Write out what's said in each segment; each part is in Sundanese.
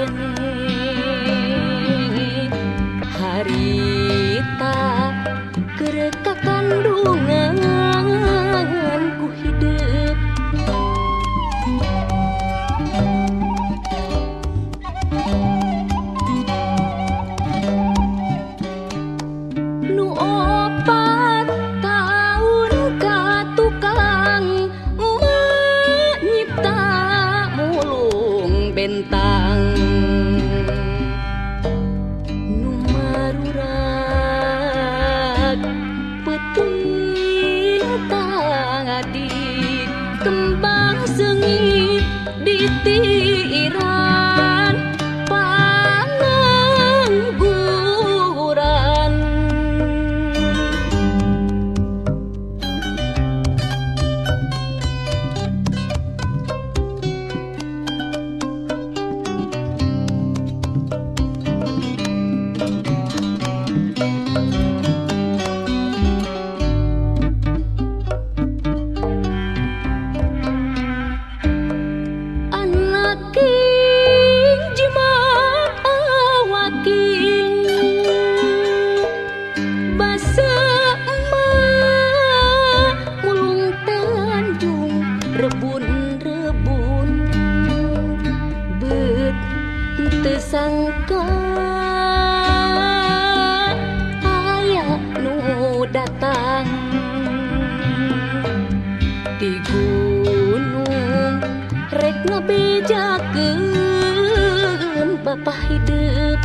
keneh harita keur kakandungan ku hidup. Nu 4 tahun ka tukang nyipta mulung bentang nu marurak peuting tadi kembang seungit ditiiran pangangguran. Anak jimat awaking basa emak mulung Tanjung rebun-rebun bet teu sangka aya nu datang ti gunung rek ngabejakeun bapa hidup.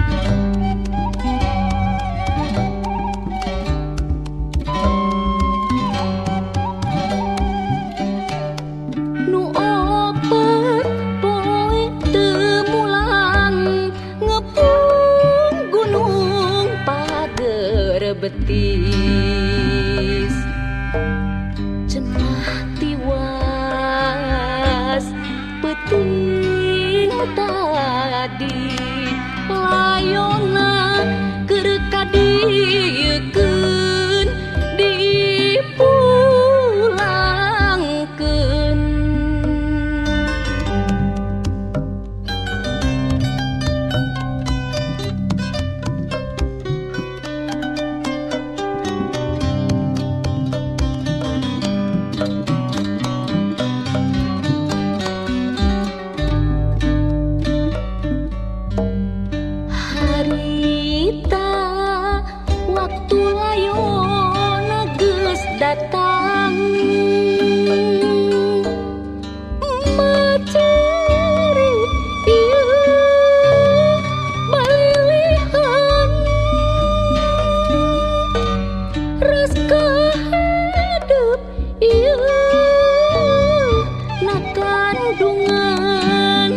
Nu 4 poe teu mulang ngepung gunung pager betis cenah tiwas peuting tadi layona keur kadiekeun dipulangkeun. Harita waktu layona geus datang maceri ieu balilihan ras kahedep ieu na kandungan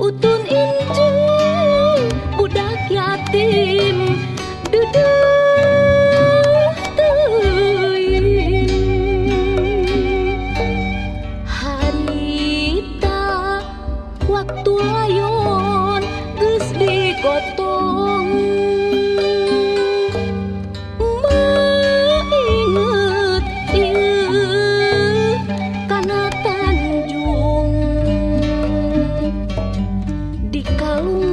utun injil budak yatim dedeuh teuing. Harita waktu layon geus digotong mainget ieu kana Tanjung di kalung.